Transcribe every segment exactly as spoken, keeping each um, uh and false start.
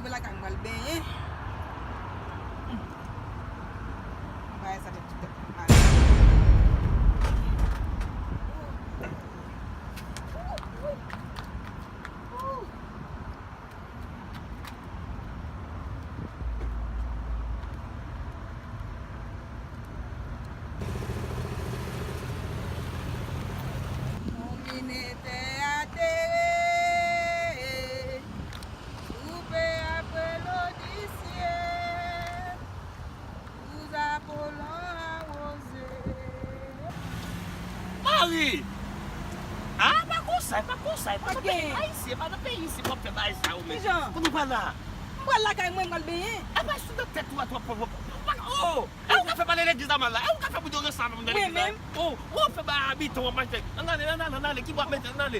Mwen lakay mwen al benyen. Hmm. Bagay sa te tout tèt mwen mal. Konbine tè a tere, soupe apre lodisye, bouza kolon awoze. Mari! Ah, pa konsa, pa konsa, pa nan peyi Ayisyen, pa nan peyi isi, w ap fè bagay sa yo, men. Kijan? Kote w pral la? M pral lakay mwen, m pral benyen. Apa sou nan tèt ou a, w ap pran, oh! E ou k ap fè pale legliz la mal la? E ou k ap fè moun yo ranse avè m nan legliz la? Mwen menm? Oh, ou ap fè bay abitan w ap mache. Ann ale, ann ale, ann ale, ki bò ap mete, ann ale.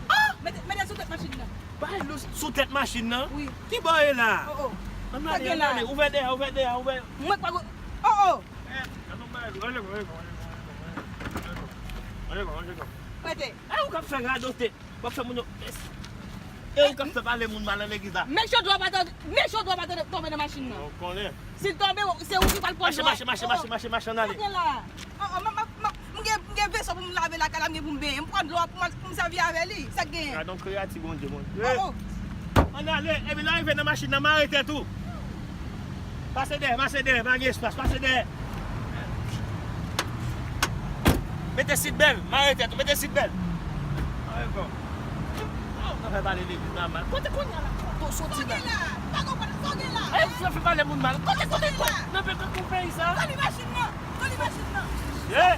Ah! Mete, mete l sou tèt machin nan. Bay l sou tèt machin nan? Wi. Ki bò e la? Oh, oh. Ann ale, ann ale, ouvè dèyè, ouvè dèyè, ouvè. Mwen k pa go-, oh, oh. Eh, ann nou bay l, ale, ale, ale. Prete. E ou k ap fè radote. W ap fè moun yo. E ou k ap fè pale moun mal nan legliz la. Make sure dlo a pa tonbe, make sure dlo a pa tonbe nan machin nan. Ou konnen. Si l tonbe, se ou ki pral pran dlo a. Mache, mache, mache, mache, mache, ann ale. Sa gen la? Oh, oh, m, m, m, m gen, m gen veso pou m lave lakay la, m gen pou m benyen. M pran dlo a pou m, pou m sèvi avè li. Sa k genyen? Gade yon kreyati Bondye, Bondye. Oh, oh. Ann ale, epi lè w rive nan machin nan, mare tèt ou. Pase dèyè, pase dèyè, pa gen espas, pase dèyè. Mete seatbelt, mare tèt ou, mete seatbelt. Mare kò. Ah, ou nan fè pale legliz la mal. Kote kounye a la? Kote w soti la? Sa w gen la? Pa konprann sa w gen la? E, ou fè pale moun mal. Kote, kote, kote? Nan peyi sa? Sali machin nan, sali machin nan. Ye.